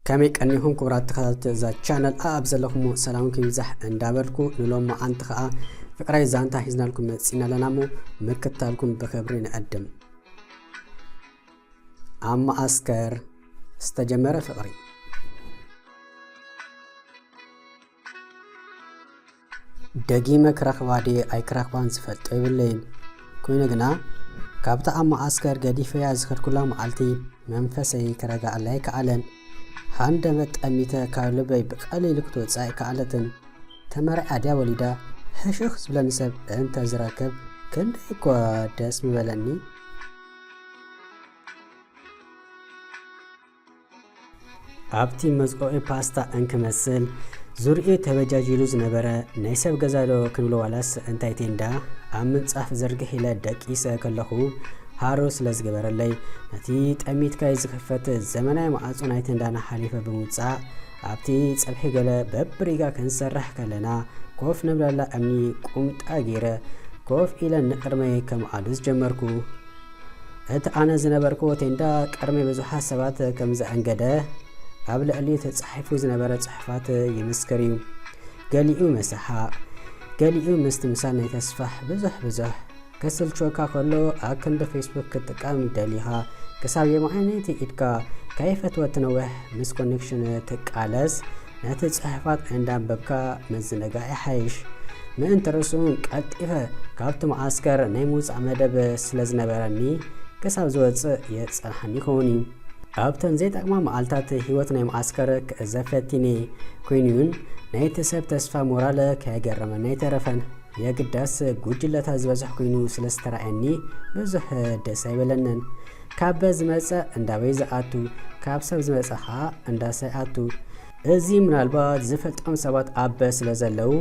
ከመይ ቀኒኹም ክቡራት ተኸታተልቲ እዛ ቻነል? ኣብ ዘለኹሞ ሰላምኩም ይብዛሕ እንዳበልኩ፣ ንሎሚ መዓንቲ ኸኣ ፍቕራይ ዛንታ ሒዝናልኩም መጺና ኣለና እሞ ምክታልኩም ብኽብሪ ንዕድም። ኣብ መዓስከር ዝተጀመረ ፍቕሪ። ደጊመ ክረኽባ ድየ ኣይክረኽባን ዝፈልጦ የብለይን። ኮይኑ ግና፣ ካብታ ኣብ መዓስከር ገዲፈያ ዝኸድኩላ መዓልቲ፣ መንፈሰይ ክረጋኣለይ ኣይከኣለን። ሃንደበት ጠሚተ ካብ ልበይ ብቐሊሉ ክትወጽእ ኣይከኣለትን። ተመርዕያ ድያ ወሊዳ፣ ህሹኽ ዝብለኒ ሰብ እንተ ዝረክብ፣ ክንደይ እኮ ደስ ምበለኒ። ኣብቲ መዝቆኢ ፓስታ እንክመስል፣ ዙርኡ ተበጃጂሉ ዝነበረ ናይ ሰብ ገዛ ዶ ክንብሎ ዋላስ እንታይ ቴንዳ፣ ኣብ ምንጻፍ ዘርግሕ ኢለ ደቂሰ ከለኹ፣ ሃሮ ስለ ዝገበረለይ፣ ነቲ ጠሚትካይ ዝኽፈት ዘመናዊ ማዕጾ ናይ ቴንዳና ሓሊፈ ብምውጻእ፣ ኣብቲ ጸብሒ ገለ በብሪጋ ክንሰርሕ ከለና፣ ኮፍ ንብለላ እምኒ ቁምጣ ገይረ፣ ኮፍ ኢለ ንቕድመይ ከምኣሉ ዝጀመርኩ። እቲ ኣነ ዝነበርኩዎ ቴንዳ ቅድሚ ብዙሓት ሰባት ከም ዘአንገደ ኣብ ልዕሊኡ ተጻሒፉ ዝነበረ ጽሑፋት ይምስክር እዩ። ገሊኡ ምስሓቕ፣ ገሊኡ ምስትምሳል ናይ ተስፋሕ፣ ብዙሕ ብዙሕ። ከስልችወካ ከሎ ኣክንዲ ፌስቡክ ክትጥቀም ደሊኻ፣ ክሳብ የማነይቲ ኢድካ ከይፈትወት ትነውሕ ምስ ኮኔክሽን ትቃለስ፣ ነቲ ጽሑፋት እንዳንበብካ ምዝንጋዕ ይሓይሽ። ምእንቲ ርእሱ እውን ቀልጢፈ ካብቲ መዓስከር ናይ ምውጻእ መደብ ስለ ዝነበረኒ፣ ክሳብ ዝወጽእ የጸንሓኒ ይኸውን እዩ። ኣብተን ዘይጠቕማ መዓልታት ህይወት ናይ መዓስከር ክዕዘብ ፈቲነ። ኮይኑ እውን ናይቲ ሰብ ተስፋ ሞራል ከየገረመኒ ኣይተረፈን። የግዳስ ጉጅለታት ዝበዝሕ ኮይኑ ስለ ዝተራእየኒ ብዙሕ ደስ ኣይበለንን። ካብ በ ዝመጸ እንዳበይ ዝኣቱ፣ ካብ ሰብ ዝመጸ ኸኣ እንዳሰይ ኣቱ። እዚ ምናልባት ዝፈልጦም ሰባት ኣብ በ ስለ ዘለዉ፣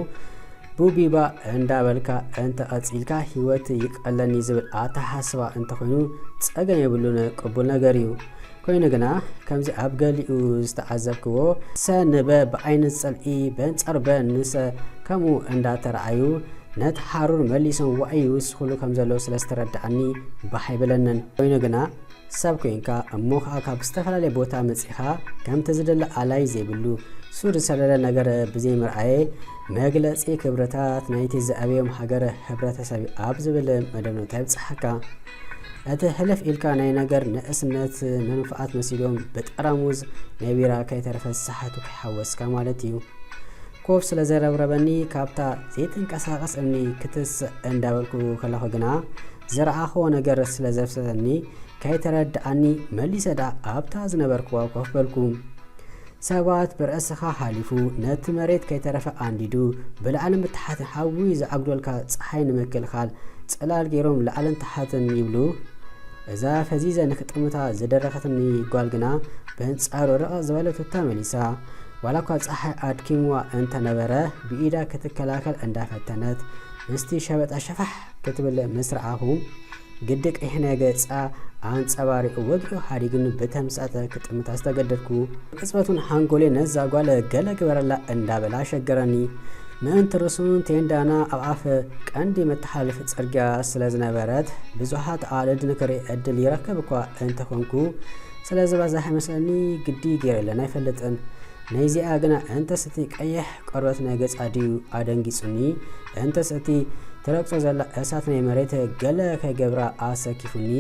ቡቢባ እንዳበልካ እንተ ቀጺልካ ህይወት ይቀለኒ ዝብል ኣተሓስባ እንተኾይኑ ጸገም የብሉን፣ ቅቡል ነገር እዩ። ኮይኑ ግና ከምዚ ኣብ ገሊኡ ዝተዓዘብክዎ፣ ሰ ንበ ብዓይኒ ጽልኢ በንጻር በ ንሰ ከምኡ እንዳተረኣዩ ነቲ ሓሩር መሊሶም ዋዒ ይውስኹሉ ከም ዘለዉ ስለ ዝተረድኣኒ ባሕ ኣይበለንን። ኮይኑ ግና ሰብ ኮይንካ እሞ ኸኣ ካብ ዝተፈላለየ ቦታ መጺኻ ከምቲ ዝደለ ኣላይ ዘይብሉ ሱር ዝሰለለ ነገር ብዘይምርኣየ መግለጺ ክብርታት ናይቲ ዝኣበዮም ሃገር ሕብረተሰብ ኣብ ዝብል መደምደምታ ይብጽሓካ። እቲ ሕልፍ ኢልካ ናይ ነገር ንእስነት መንፍዓት መሲሎም ብጠራሙዝ ናይ ቢራ ከይተረፈ ዝሰሓቱ ከይሓወስካ ማለት እዩ። ኮፍ ስለ ዘረብረበኒ ካብታ ዘይትንቀሳቐስ እምኒ ክትስእ እንዳበልኩ ከለኹ ግና ዝረኣኽዎ ነገር ስለ ዘፍሰሰኒ ከይተረድኣኒ መሊሰ ደኣ ኣብታ ዝነበርክዋ ኮፍ በልኩ። ሰባት ብርእስኻ ሓሊፉ ነቲ መሬት ከይተረፈ ኣንዲዱ ብላዕልን ብታሕትን ሓዊ ዝዓጉደልካ ጸሓይ ንምክልኻል ጽላል ገይሮም ላዕልን ታሕትን ይብሉ። እዛ ፈዚዘ ንክጥምታ ዝደረኸትኒ ጓል ግና በንጻሩ ርቕቕ ዝበለ ቱታ መሊሳ፣ ዋላ እኳ ጸሓይ ኣድኪምዋ እንተነበረ ብኢዳ ክትከላከል እንዳፈተነት ምስቲ ሸበጣ ሸፋሕ ክትብል ምስ ረኣኹ፣ ግዲ ቀይሕ ናይ ገጻ ኣንጸባሪቑ ወጊኡ ሓዲግኒ ብተምሳጥ ክጥምታ ዝተገደድኩ። ቅጽበቱን ሓንጎሌ ነዛ ጓል ገለ ግበረላ እንዳበላ ኣሸገረኒ። ምእንቲ ርእሱን ቴንዳና ኣብ ኣፍ ቀንዲ መተሓላለፊ ጽርግያ ስለ ዝነበረት፣ ብዙሓት ኣዋልድ ንክርኢ ዕድል ይረክብ እኳ እንተኾንኩ፣ ስለ ዝበዝሐ መስለኒ ግዲ ገይረለን ኣይፈልጥን። ናይዚኣ ግና እንተስ እቲ ቀይሕ ቆርበት ናይ ገጻ ድዩ ኣደንጊጹኒ፣ እንተስ እቲ ትረግጾ ዘላ እሳት ናይ መሬት ገለ ከይገብራ ኣሰኪፉኒ፣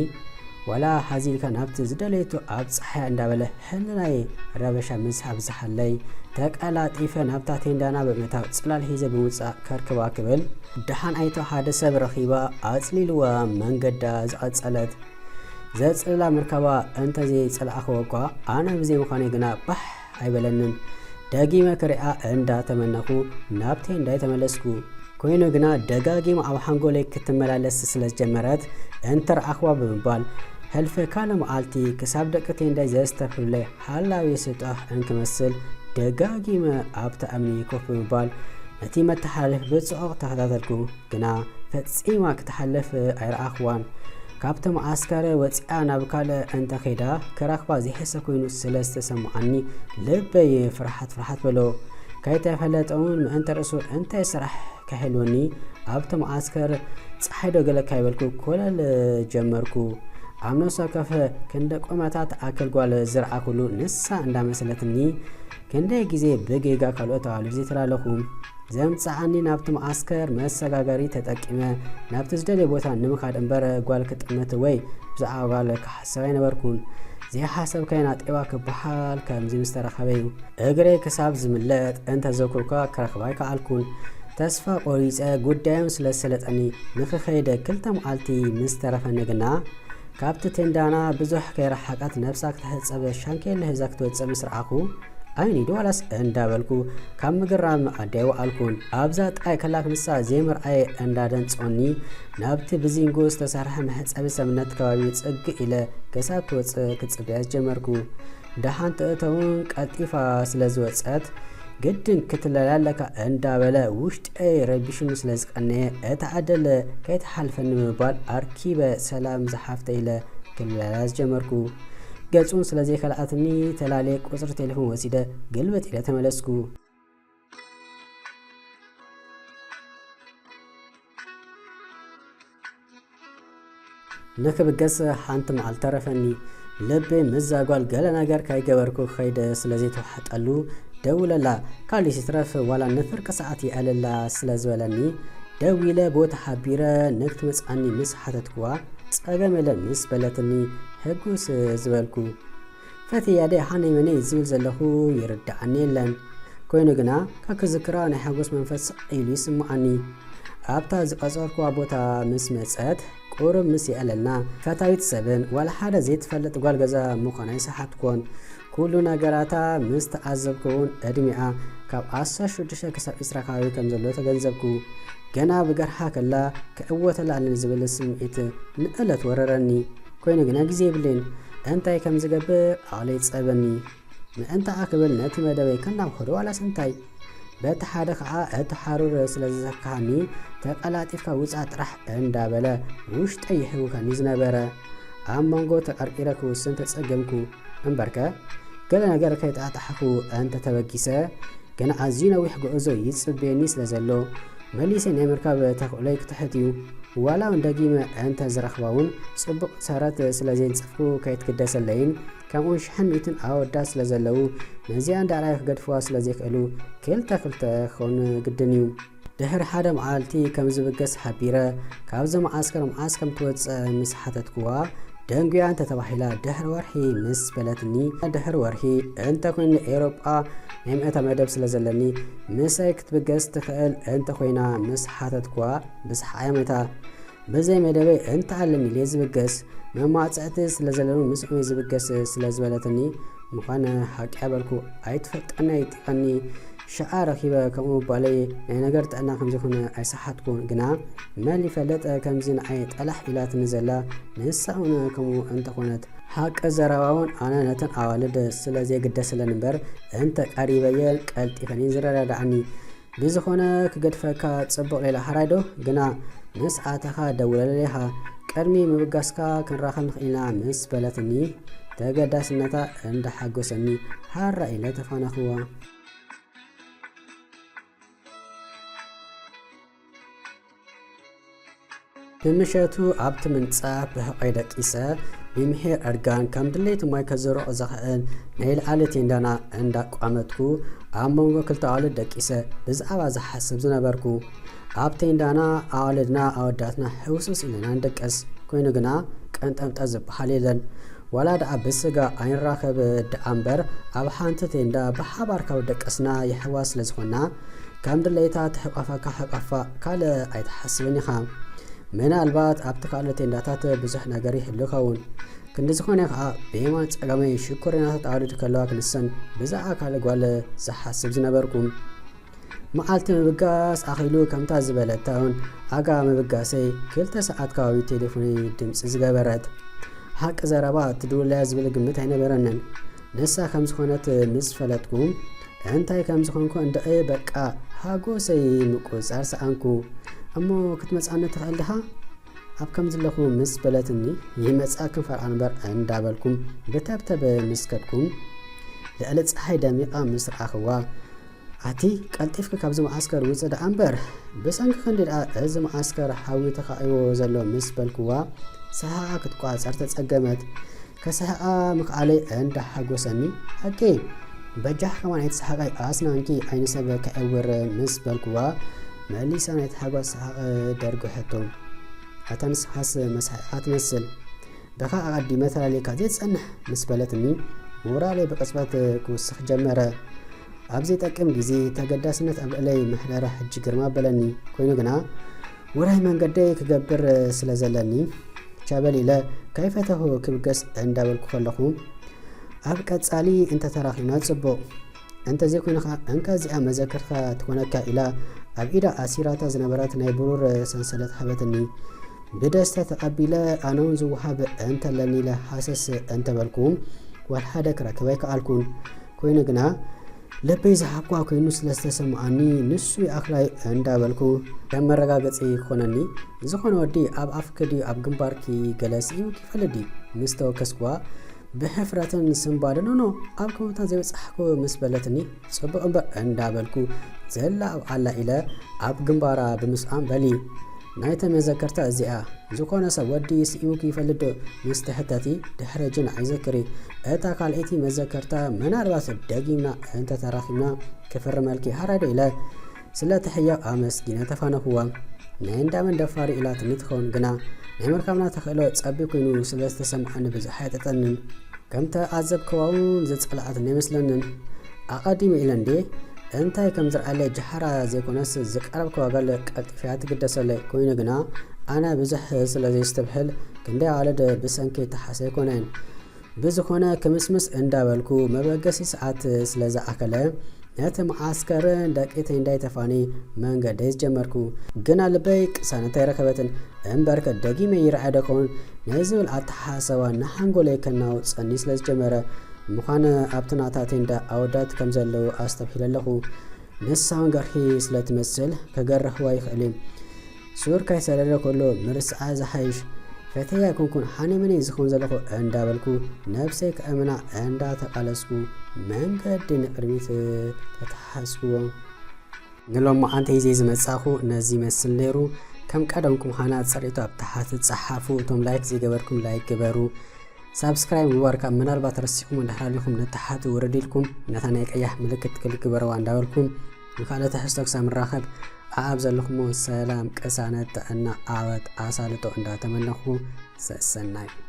ዋላ ሓዚልካ ናብቲ ዝደለየቶ ኣብ ጸሓያ እንዳበለ ህልናይ ረበሻ ምስ ኣብዝሓለይ፣ ተቀላጢፈ ናብታ ቴንዳና ብምእታው ጽላል ሒዘ ብምውጻእ ከርክባ ክብል፣ ደሓን ኣይቶ ሓደ ሰብ ረኺባ ኣጽሊልዋ መንገዳ ዝቐጸለት። ዘጽልላ ምርካባ እንተዘይጸላእኽዎ እኳ፣ ኣነ ብዘይ ምዃነይ ግና ባሕ ኣይበለንን። ደጊመ ክሪኣ እንዳተመነኹ ናብ ቴንዳይ ተመለስኩ። ኮይኑ ግና ደጋጊማ ኣብ ሓንጎለይ ክትመላለስ ስለ ዝጀመረት፣ እንተረኣኽዋ ብምባል፣ ሕልፊ ካልእ መዓልቲ ክሳብ ደቂ ቴንዳይ ዘስተብህሉለይ ሃላዊ ስጡሕ እንክመስል፣ ደጋጊመ ኣብታ እምኒ ኮፍ ብምባል፣ ነቲ መተሓላለፊ ብጽዑቕ ተኸታተልኩ። ግና ፈጺማ ክትሓልፍ ኣይረኣኽዋን። ካብቲ መዓስከር ወጺኣ ናብ ካልእ እንተኸይዳ፣ ክረኽባ ዝሕሰብ ኮይኑ ስለ ዝተሰምዓኒ፣ ልበይ ፍርሓት ፍርሓት በሎ። ከይተፈለጠ እውን ምእንቲ ርእሱ እንታይ ስራሕ ክሕልወኒ፣ ኣብቲ መዓስከር ጸሓይ ዶ ገለ ካይበልኩ ኮለል ጀመርኩ። ኣብ ነፍሲ ወከፍ ክንዲ ቁመታ ትኣክል ጓል ዝረኣኹሉ ንሳ እንዳመሰለትኒ፣ ክንደይ ግዜ ብጌጋ ካልኦት ኣዋልድ ዘይተላለኹ። ዘምጽኣኒ ናብቲ መዓስከር መሰጋገሪ ተጠቂመ ናብቲ ዝደልዮ ቦታ ንምኻድ እምበር፣ ጓል ክጥምት ወይ ብዛዕባ ጓል ክሓስብ ኣይነበርኩን። ዘይሓሰብካዮ ናጤባ ክበሃል ከምዚ ምስ ተረኸበ እዩ። እግረይ ክሳብ ዝምለጥ እንተዘኩርኳ ክረኽባ ኣይከኣልኩን። ተስፋ ቆሪጸ፣ ጉዳዮም ስለ ዝሰለጠኒ ንኽኸይደ ክልተ መዓልቲ ምስ ተረፈኒ ግና፣ ካብቲ ቴንዳና ብዙሕ ከይረሓቐት ነብሳ ክትሕጸብ ሻንኬል ሒዛ ክትወጽእ ምስ ረኣኹ፣ "ኣይኒዶ ዋላስ?" እንዳበልኩ ካብ ምግራም ኣደይ ወዓልኩን። ኣብዛ ጥራይ ከላ ክንሳ ዘይምርኣየ እንዳደንጾኒ፣ ናብቲ ብዚንጎ ዝተሰርሐ መሕጸቢ ሰብነት ከባቢ ጽግእ ኢለ ክሳብ ትወጽእ ክጽበያ ጀመርኩ። ደሓን ትእተውን ቀልጢፋ ስለ ዝወጸት፣ ግድን ክትለለያ ኣለካ እንዳበለ ውሽጠይ ረቢሹኒ ስለ ዝቐነየ፣ እታ ዕድል ከይትሓልፈኒ ብምባል ኣርኪበ ሰላም ዝሓፍተ ኢለ ክልለያ ዝጀመርኩ። ገጹን ስለ ዘይከልኣትኒ ተላልየ ቁጽሪ ቴሌፎን ወሲደ ግልብጥ ኢለ ተመለስኩ። ንክብገስ ሓንቲ መዓልቲ ተረፈኒ። ልበይ ምስዛ ጓል ገለ ነገር ከይገበርኩ ክኸይድ ስለ ዘይተዋሕጠሉ፣ ደውለላ፣ ካልእ ይትረፍ ዋላ ንፍርቂ ሰዓት ይኣለላ ስለ ዝበለኒ፣ ደዊለ ቦታ ሓቢረ ንክትመጽኣኒ ምስ ሓተትኩዋ፣ ጸገም የለን ምስ በለትኒ፣ ሕጉስ ዝበልኩ። ፈትያ ደ ሃነይ መነይ ዝብል ዘለኹ ይርድኣኒ የለን። ኮይኑ ግና፣ ካብ ክዝክራ ናይ ሓጎስ መንፈስ ስቕ ኢሉ ይስምዓኒ። ኣብታ ዝቐጸርኩዋ ቦታ ምስ መጸት፣ ቁሩብ ምስ የዕለልና፣ ፈታዊት ሰብን ዋላ ሓደ ዘይትፈልጥ ጓል ገዛ ምዃና ኣይሰሓትኩን። ኩሉ ነገራታ ምስ ተዓዘብኩ እውን፣ ዕድሚኣ ካብ ዓሰርተ ሽዱሽተ ክሳብ ዕስራ ከባቢ ከም ዘሎ ተገንዘብኩ። ገና ብገርሃ ከላ፣ ክዕወተላ ኣለኒ ዝብል ስምዒት ንእለት ወረረኒ። ኮይኑ ግና ግዜ የብለይን። እንታይ ከም ዝገብር ዓቕለይ ይጸበኒ። ምእንታኣ ክብል ነቲ መደበይ ከናውሕዶ ዋላስ እንታይ? በቲ ሓደ ኸኣ እቲ ሓሩር ስለ ዝሰክሓኒ፣ "ተቀላጢፍካ ውጻእ ጥራሕ" እንዳበለ ውሽጠይ ይሕውከኒ ዝነበረ። ኣብ መንጎ ተቀርቂረ ክውስን ተጸገምኩ። እምበርከ፣ ገለ ነገር ከይጠዓጣሕኩ እንተ ተበጊሰ፣ ገና ኣዝዩ ነዊሕ ጉዕዞ ይጽበየኒ ስለ ዘሎ፣ መሊሰ ናይ ምርካብ ተኽእሎይ ክትሕት እዩ። ዋላ እውን ደጊመ እንተ ዝረኽባ እውን፣ ጽቡቕ ሰረት ስለ ዘየንጸፍኩ ከይትግደሰለይን፣ ከምኡውን ሽሕን ሚእትን ኣወዳት ስለ ዘለዉ፣ ነዚኣ እንዳርኣዩ ክገድፍዋ ስለ ዘይክእሉ፣ ክልተ ክልተ ክኸውን ግድን እዩ። ድሕሪ ሓደ መዓልቲ ከም ዝብገስ ሓቢረ፣ ካብዚ መዓስከር መዓስ ከም ትወጽእ ምስ ሓተትኩዋ፣ ደንጉያ እንተ ተባሂላ ድሕሪ ወርሒ ምስ በለትኒ፣ ድሕሪ ወርሒ እንተ ኮይኑ ኤውሮጳ ናይ ምእታ መደብ ስለ ዘለኒ፣ ምሳይ ክትብገስ ትኽእል እንተ ኮይና ምስ ሓተትኩዋ፣ ብዝሓ እያ መታ። ብዘይ መደበይ እንተ ኣለኒ ኢለ ዝብገስ፣ መማጽዕቲ ስለ ዘለኒ ምስኦም እየ ዝብገስ ስለ ዝበለትኒ፣ ምዃነ ሓቂ ኣበልኩ። ኣይትፈልጠኒ ኣይጥቐኒ፣ ሽዓ ረኺበ ከምኡ ምባለይ ናይ ነገር ጥዕና ከም ዘይኮነ ኣይሰሓትኩን። ግና መን ይፈልጥ፣ ከምዚ ንዓይ ጠላሕ ኢላትኒ ዘላ ንሳ እውን ከምኡ እንተኾነት። ሓቂ ዘረባ እውን ኣነ ነተን ኣዋልድ ስለ ዘየግደሰለን እምበር፣ እንተ ቀሪበየን ቀልጢፈን እየን ዝረዳድኣኒ። ብዝኾነ ክገድፈካ ጽቡቕ ሌላ ሕራይ ዶ? ግና ምስ ኣተኻ ደውለለይ ኢኻ። ቅድሚ ምብጋስካ ክንራኸብ ንኽእል ኢና ምስ በለትኒ፣ ተገዳስነታ እንዳሓጎሰኒ ሃራ ኢለ ተፋነኽዋ። ብምሸቱ ኣብቲ ምንጻፍ ብሕቖይ ደቂሰ፣ ብምሒር እርጋን ከም ድሌቱ ማይ ከዝርኦ ዘኽእል ናይ ላዕሊ ቴንዳና እንዳቋመትኩ፣ ኣብ መንጎ ክልተ ኣዋልድ ደቂሰ ብዛዕባ ዝሓስብ ዝነበርኩ። ኣብ ቴንዳና ኣዋልድና ኣወዳትና ሕውስውስ ኢልና ንደቅስ። ኮይኑ ግና ቀንጠምጠ ዝበሃል የለን። ዋላ ደኣ ብስጋ ኣይንራኸብ ደኣ እምበር፣ ኣብ ሓንቲ ቴንዳ ብሓባር ካብ ደቀስና የሕዋት ስለ ዝኾንና፣ ከም ድሌታ ትሕቋፋካ ሕቋፋ ካልእ ኣይትሓስብን ኢኻ። ምናልባት ኣብቲ ካልእ ቴንዳታት ብዙሕ ነገር ይህሉ ይኸውን። ክንዲ ዝኾነ ኸኣ፣ ብየማን ጸጋመይ ሽኮሪናታት ኣዋልድ ከለዋ ክንሰን ብዛዕባ ካልእ ጓል ዝሓስብ ዝነበርኩ። መዓልቲ ምብጋስ ኣኺሉ ከምታ ዝበለታ እውን ኣጋ ምብጋሰይ ክልተ ሰዓት ከባቢ ቴሌፎነይ ድምጺ ዝገበረት። ሓቂ ዘረባ ትድውለያ ዝብል ግምት ኣይነበረንን። ንሳ ከም ዝኾነት ምስ ፈለጥኩ፣ እንታይ ከም ዝኾንኩ እንድዒ በቃ ሓጎሰይ ምቁጽጻር ሰኣንኩ። "እሞ ክትመጽኣኒ ትኽእል ዲኻ?" ኣብ ከም ዘለኹ ምስ በለትኒ፣ "ይመጽኣክን ፈርቓ እምበር" እንዳበልኩም ብተብተብ ምስ ከድኩም፣ ልዕሊ ጸሓይ ደሚቓ ምስ ረኣኽዋ፣ "ኣቲ ቀልጢፍኪ ካብዚ መዓስከር ውጽእ ደኣ እምበር፣ ብሰንኪ ክንዲ ደኣ እዚ መዓስከር ሓዊ ተኻኢዎ ዘሎ" ምስ በልክዋ፣ ሰሓቓ ክትቋጸር ተጸገመት። ከሰሓቓ ምኽኣለይ እንዳሓጎሰኒ፣ ሓቂ በጃኽ ከማን ኣይትስሓቓይ ኣስናንኪ ዓይኒ ሰብ ከዕውር ምስ በልኩዋ፣ መሊሳ ናይ ተሓጓስ ሰሓቕ ደርጉሐቶ። ኣታ ንስኻስ መስሓቕካ ትመስል። ብኻ ኣቐዲመ ተላሊካ ዘይትጸንሕ ምስ በለትኒ፣ ሞራለይ ብቕጽበት ክውስኽ ጀመረ። ኣብ ዘይጠቅም ግዜ ተገዳስነት ኣብ ልዕለይ ምሕደራ ሕጂ ግርም ኣበለኒ። ኮይኑ ግና ውራይ መንገደይ ክገብር ስለ ዘለኒ፣ ቻበል ኢለ ከይፈተኹ ክብገስ እንዳበልኩ ከለኹ፣ ኣብ ቀጻሊ እንተተራኺብና ጽቡቕ፣ እንተዘይኮይኑ ኸኣ እንካ እዚኣ መዘከርታ ትኾነካ ኢላ ኣብ ኢዳ ኣሲራታ ዝነበረት ናይ ብሩር ሰንሰለት ሃበትኒ። ብደስታ ተቐቢለ ኣነ እውን ዝወሃብ እንተለኒ ኢለ ሃሰስ እንተበልኩ፣ ዋላ ሓደ ክረክብ ኣይከኣልኩን። ኮይኑ ግና ልበይ ዝሃብኳ ኮይኑ ስለ ዝተሰምዓኒ፣ ንሱ ይኣኽላይ እንዳበልኩ ከም መረጋገጺ ክኾነኒ፣ ዝኾነ ወዲ ኣብ ኣፍኪ ድዩ ኣብ ግንባርኪ ገለ ስኢኑኪ ይፈልጥ ድዩ? ምስ ተወከስኩዋ ብሕፍረትን ስንባደን፣ ኖ፣ ኣብ ከቦታ ዘይበጻሕኩ ምስ በለትኒ፣ ጽቡቕ እምበር እንዳበልኩ ዘላ ኣብ ኣላ ኢለ ኣብ ግንባራ ብምስኣም፣ በሊ ናይተ መዘከርታ እዚኣ፣ ዝኾነ ሰብ ወዲ ስኢኑኪ ይፈልጥ ዶ? ምስ ትሕተቲ፣ ድሕሪ ሕጂ ንዓይ ዘክሪ፣ እታ ካልኣይቲ መዘከርታ ምናልባት ደጊምና እንተተራኺብና ክፍርመልኪ፣ ሓራይ ዶ ኢለ ስለ እቲ ሕያው ኣመስጊነ ተፋነኹዋ። ናይ እንዳመን ደፋር ኢላትኒ ትኸውን ግና፣ ናይ ምርካብና ተኽእሎ ጸቢብ ኮይኑ ስለ ዝተሰምዓኒ ብዙሕ ኣየጠጠንን። ከም ተዓዘብክዋ እውን ዝጸልኣትኒ ኣይመስለንን። ኣቐዲመ ኢለ እንድየ እንታይ ከም ዝረኣየለይ ጃህራ ዘይኮነስ፣ ዝቀረብክዋ ጓል ቀልጢፋ እያ ትግደሰለይ። ኮይኑ ግና ኣነ ብዙሕ ስለ ዘየስተብህል፣ ክንደይ ኣዋልድ ብሰንከይ ተሓሰ ኣይኮነን። ብዝኾነ ክምስምስ እንዳበልኩ መበገሲ ሰዓት ስለ ዝኣከለ፣ ነቲ መዓስከርን ደቂ ቴንዳይ ተፋኒ መንገደይ ዝጀመርኩ። ግና ልበይ ቅሳነት ኣይረኸበትን። እምበርከ ደጊመ ይረኣያ ዶ ኸውን ንዝብል ኣተሓሳሰባ ንሓንጎለይ ከናውጸኒ ስለ ዝጀመረ፣ ምዃነ ኣብቲ ናታ ቴንዳ ኣወዳት ከም ዘለዉ ኣስተብሂለ ኣለኹ። ንሳ እውን ገርሂ ስለ ትመስል፣ ክገርህዋ ይኽእል እዩ። ሱር ከይሰደደ ከሎ ምርስዓ ዝሓይሽ። ፈተያ ኣይኮንኩን፣ ሓኒመኒ ዝኸውን ዘለኹ እንዳበልኩ፣ ነብሰይ ከእምና እንዳተቓለስኩ፣ መንገዲ ንቕድሚት ተተሓዝኩዎ። ንሎማዓንቲ ሒዘ ዝመጻኹ ነዚ ይመስል ነይሩ። ከም ቀደምኩም ሃናጺ ርእይቶ ኣብ ታሕቲ ጸሓፉ። እቶም ላይክ ዘይገበርኩም ላይክ ግበሩ። ሳብስክራይብ ምግባር ካብ ምናልባት ረሲኹም እንድሕር ኣሊኹም ንታሕቲ ውርድ ኢልኩም ነታ ናይ ቀያሕ ምልክት ክሊክ ግበረዋ እንዳበልኩም፣ ንኻልእ ትሕዝቶ ክሳብ ንራኸብ ኣኣብ ዘለኹሞ ሰላም፣ ቅሳነት፣ ጥዕና፣ ዓወት፣ ኣሳልጦ እንዳተመነኹ ሰሰናይ።